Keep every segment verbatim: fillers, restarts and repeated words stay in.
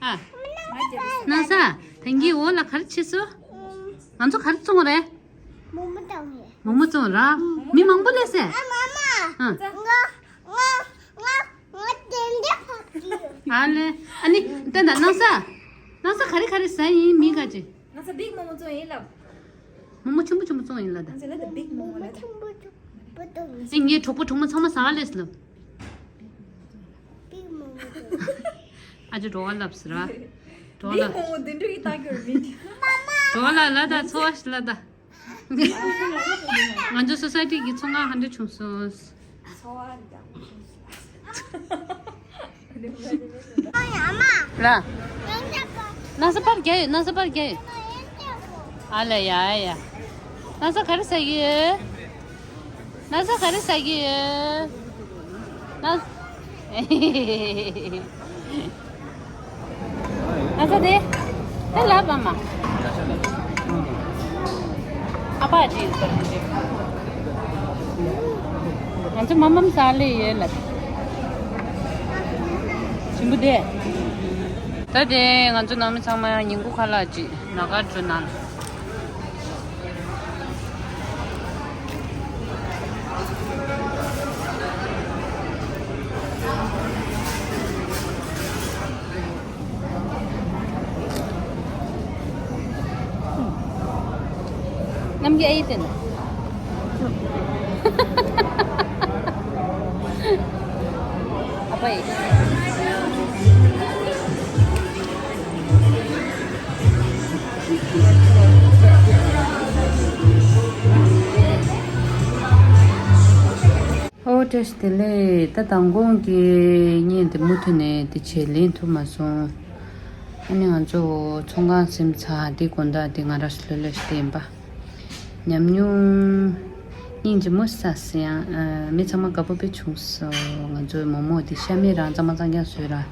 ཨ། ནང་ས། དེང་གི་འོ་ལ་ག་རེ་བྱེད་སོ། ང་ཚོ་ག་རེ་བཙོང་རེད། མོག་མོག་བཙོང་རེད། མོག་མོག་བཙོང་ར། མི་མང་པོ་སླེབས་སེ། ཨ་མ་མ། ཨ། ང་ང་ང་དེ་འདྲ་ཕབ་ཀྱི་ཡོད། ཨ་ལེ། ཨ་ནི་ད་ད་ནང་ས། ནང་ས་ག་རེ་ག་རེ་ཟ་ཡིན་མི་ག་ཅི། ནང་ས་བིག་མོག་མོག་བཙོང་ཡིན་ལབ། མོག་མོག་ཆེན་པོ་ཆེན་པོ་བཙོང་ཡིན་ལ་ད། Let the big མོག་མོག་ལ་ད། ཨེ་ངའི་གྲོགས་པོ་གྲོགས་མོ་ཚང་མ་ཟ་ལས་ལ། ཨ་ཅེ་འགྲོ་བ་ལབ་ཟེར་ར། འགྲོ་བ་ལ། འགྲོ་བ་ལ་ལ་ད་འཚོ་བ་ཞིག་ལ་ད། ང་ཚོ་སོ་སའི་ཊི་གི་ཚོང་ཁང་ཧ་འདྲ་བྱུང་སོང་། ལ། ན་ས་པར་རྒྱ་ཡོད། ན་ས་པར་རྒྱ་ཡོད། ཨ་ལ་ཡ་ཡ། ན་ས་ག་རེ་ཟ་གི་ཡོད། ན་ས་ག་རེ་ཟ་གི་ཡོད། ན། ན་ས་དེ། དེ་ལ་བ་མ། ཨ་ཕ་ཅི། ང་ཚོ་མ་མམ་ས་ལེ་ཡོད་ལ། ཞིམ་པོ་དེ། ད་དེ་ང་ཚོ་ནང་མི་ཚང་མ་ཡང་ཉིན་གུང་ཁ་ལག་ཅིག་ན་ག་འགྲོ་ན། ནམ་གྱི་ཨེ་ཡི་དེ་ན། ཨ་ཕའི། ཨོ་བཀྲ་ཤིས་བདེ་ལེགས། ད་མདང་དགོང་གི་བརྙན་དེ་མུ་མཐུད་ནས་དེ་བྱས་ལེན་ཐུབ་མ་སོང་། ཨ་ནི་ང་ཚོ་ཚོང་ཁང་ཟིན་ཚར། དེ་དགོང་དག་དེ་ང་རང་ལྷོད་ལྷོད་ཞིག་བསྟན་པ། ཉམས་མྱོང་སྙིང་རྗེ་མོ་ས་སི་ཡང་། ཨ། མི་ཚང་མ་དགའ་པོ་དཔེ་བྱུང་སོང་། ང་ཚོའི་མོག་མོག་དེ་ཤ་མེད་རང་གཙང་མ་གཙང་རྐྱང་བཟོས་ར། ཨ་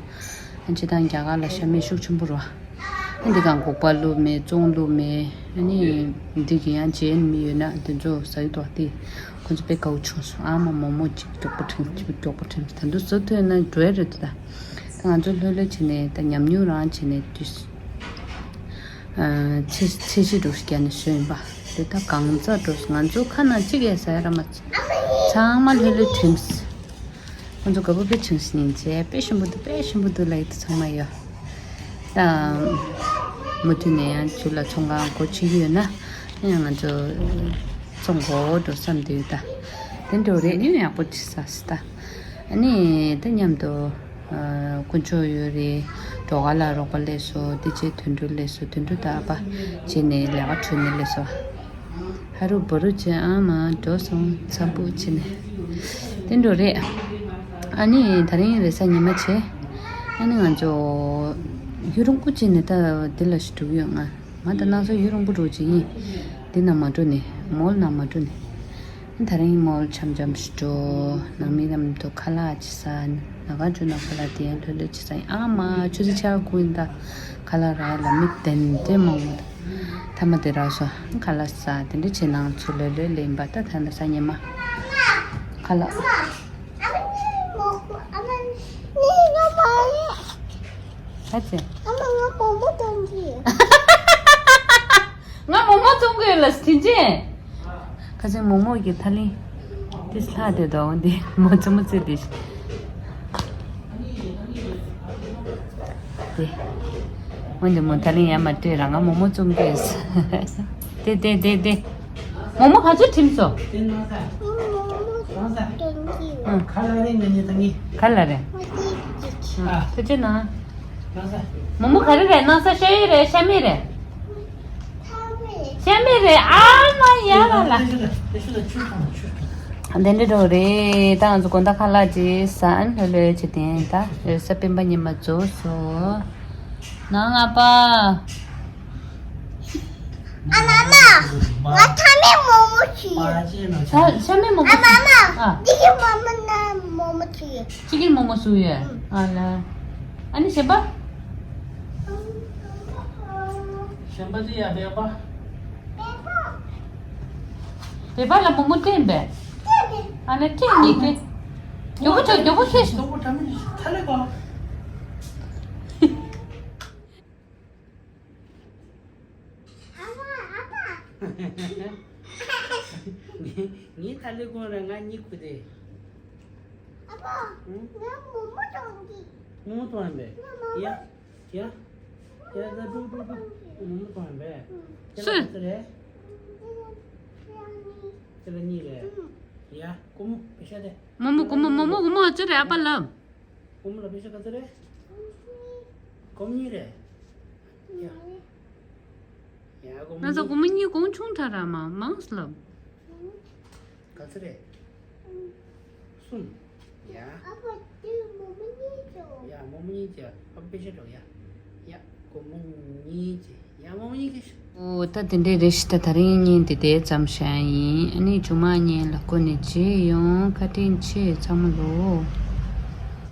ནི་སྤྱིར་བཏང་རྒྱ་གར་ལ་ཤ་མེད་ཤུགས་ཆེན་པོ་རེད་བ། ཨ་འདི་གང་སྒོག་པ་བླུགས་མེད། བཙོང་བླུགས་མེད། ཨ་ནི་འདི་གི་ཡང་རྗེས་མི་ཡོད་ན་དེ་ཚོ་ཟ་ཡི་དོགས་ཏེ་ཁོ་ཚོ་དཔེ་དགའ་བོ་བྱུང་སོང་། ཨ་མ་མོག་མོག་ཅིག་མགྱོགས་པོ་དྲན། ཅིག་མགྱོགས་པོ་དྲན། ད་དུང་ཟ་ཐུབ་ན་འགྲོ་ཡ་རེད་དེ། ད་ང་ཚོ་ལྷོད་ལྷོད་བྱས་ནས་ད་ཉམས་མྱོང་རང་བྱས་ནས་དུས། ཨ། ཚེ་ཚེ་གཞི་འགྲོ་ཞིག་རྒྱ་ནས་བཟོས་ཡིན་པ། དེ་ད་གང་ཚ་འགྲོ་སོང་། ང་ཚོ་ཁ་ནང་གཅིག་ཡས་ཟ་ཡ་ར་མ་ཚང་མ་ལྷོད་ལྷོད་དྲན། ཁོང་ཚོ་དགའ་པོ་དཔེ་བྱུང་སྙིང་རྗེ། དཔེ་ཞིམ་པོ་འདུག་དཔེ་ཞིམ་པོ་འདུག་ལབ་ཡི་དེ་ཚང་མ་ཡོད། ད་མུ་མཐུད་ནས་ཡང་ཚུར་ལ་ཚོང་ཁང་སྒོ་ཕྱེ་གི་ཡོད་ན་ཡང་ང་ཚོ་བཙོང་དགོས་འགྲོ་བསམ་བསྡད་ཡོད་ད། དེ་འགྲོ་རེད། ཉིན་ཡག་པོ་ཅིག་ཟ་སི་ད། ཨ་ནི་ད་མཉམ་དུ་ཨ་དཀོན་མཆོག་ཡོད་རེད། སྒྲོལ་དཀར་ལ་རོགས་པ་སླེབས་སོང་། དེ་རྗེས་དོན་གྲུབ་སླེབས་སོང་། དོན་གྲུབ་ད་ཨ་ཕ་བྱས་ནས་ལས་ཀ་གྲོལ་ནས་སླེབས་སོང་། ཧ་རུ་བ་རུ་བྱས་ཨ་མ་འགྲོ་སོང་། འཚམས་པོ་བྱས་ནས་དེ་འགྲོ་རེད། ཨ་ནི་དེ་རིང་རེས་གཟའ་ཉི་མ་བྱས། ཨ་ནི་ང་ཚོ་ཡུན་རིང་པོ་བྱས་ནས་ད་འདི་ལ་ཞིག་འགྲོ་གི་ཡོད། ང་ང་ད་ན་ས་ཡུན་རིང་པོ་འགྲོ་བྱས་ཡིན། འདི་ན་མ་འགྲོ་ནས། མོལ་ན་མ་འགྲོ་ནས། དེ་རིང་མོལ་འཆམ་འཆམ་ཞིག་འགྲོ། ནང་མི་མཉམ་དུ་ཁ་ལག་ཅིག་ཟ། ན་ག་འགྲོ་ན་ཁ་ལག་དེ་ཡང་ལྷོད་ལྷོད་ཅིག་ཟ་ཡིན། ཨ་མ་ཆུ་ཚོད་ཆ་དགུ་ཡིན་ད། ཁ་ལག་རག་ལ་མི་དེ་འདྲས་མང་པོ། མཐའ་མ་དེ་རག་སོང་། ཁ་ལག་ཟ། དེ་འདྲས་བྱས་ནང་ཚུར་ལྷོད་ལྷོད་ལེན་པ། ད་ད་ན་ས་ཉི་མ་ཁ་ལག་ཨ་མ་ནི་མོག་མོག་ཨ་མ་ནི་ང་མ་རེད། ཨ་ཙི། ཨ་མ་ང་མོག་མོག་བཙོང་གི་ཡོད། ང་མོག་མོག་བཙོང་གི་ཡོད་ལ་དྲིན་ཆེན། ཁ་སང་མོག་མོག་གི་ཐ་ལིང་། དེ་ལྷག་དེ་དོ་འདི་མོ་ཙི་མོ་ཙི་དེ། དེ། འོན་ཏེ་མོ་ཐ་ལིང་ཡ་མ་སྤྲད་ར་ང་མོག་མོག་བཙོང་གི་ཡོད། དེ་དེ་དེ་དེ། མོག་མོག་ག་ཚོད་ཁྲིམས་སོ། ཨང་། ག་ལ་རེད། ཐུགས་རྗེ་གནང་། མོག་མོག་ག་རེ་རེད། ན་ས་ཤ་ཡོད་རེད། ཤ་མེད་རེད། ཤ་མེད་རེད། ཨ་མ་ཡ་ལ་ལ། དེ་འདྲ་འགྲོ་རེད། ད་ང་ཚོ་དགོང་དག་ཁ་ལག་ཅིག་ཟ། ཨ་ནི་ལྷོད་ལྷོད་བྱས་ཏེ་ད་རེས་གཟའ་སྤེན་པ་ཉི་མ་རྫོགས་སོང་། ནང་ཨ་ཕ། ཨ་མ་མ། ང་ཐ་མའི་མོག་མོག་ཅིག་ད་ཤ་མེད་མོག་མོག་ཨ་མ་མ། ཨ། འདི་གི་མོག་མོག་ན་མོག་མོག་ཅིག་ཅི་གི་མོག་མོག་བཟོས་ཡོད། ཨ་ལ། ཨ་ནི་གཞན་པ། གཞན་པ་ཅི་ཡ་བེ་པ། བེ་པ་ལ་མོག་མོག་སྟེར་བས། ཨ་ལ་ཁྱེད་གཉིས་ཀྱིས། མགྱོགས་པོ་བྱོས། མགྱོགས་པོ་ཁྱེར། ཐ་ལེ་གོ། ངའི་ཐ་ལེ་གོང་ར་ང་གཉིད་ཁུག་དེ། ཨ་ཕ། ཨང་། ང་མོག་མོག་བཙོང་གི། མོག་མོག་བཙོང་ཡིན་པས། ཡ། ཡ། ཡ་ད་འགྲོ་འགྲོ་འགྲོ། མོག་མོག་བཙོང་ཡིན་པས། ཡ་ད་སུ་རེད། དེ་ལ་གཉིས་རེད། ཡ། ཀོ་མོ་པེ་ཤ་དེ། རྨོ་མོ། ཀོ་མོ། རྨོ་མོ། ཀོ་མོ་ཨ་ཅེ་རེད། ཨ་པ་ལབ། ཀོ་མོ་ལ་པེ་ཤ་ག་ཚོད་རེད། ཀོ་མོ་གཉིས་རེད། ཡ། ཡ། ཀོ་མོ་ན་ཚ། གཉིས། ཀོ་མོ་གཉིས་གོང་ཆུང་དྲགས་ར། མ་མང་ལབ། ག་ཚོད་རེད། གསུམ། ཡ། ཨ་ཕ་དེ་རྨོ་མོ་གཉིས་ཅོ། ཡ། རྨོ་མོ་གཉིས་ཅོ། ཨ་ཕ་པེ་ཤ་འགྲོ། ཡ། ཡ། ཀོ་མོ་གཉིས་ཅོ། ཡ། རྨོ་མོ་གཉིས་ཀྱི། ཨོ། ད་དེ་འདྲས་རེད་ཤི། ད་དེ་རིང་བརྙན་འདི་དེ་ཙམ་བཞག་ཡིན། ཨ་ནི་མཇུག་མ་བརྙན་ལ་སྐུ་ནས་མཇལ་ཡོང་། བཀའ་དྲིན་ཆེ་ཚང་མ་ལོ།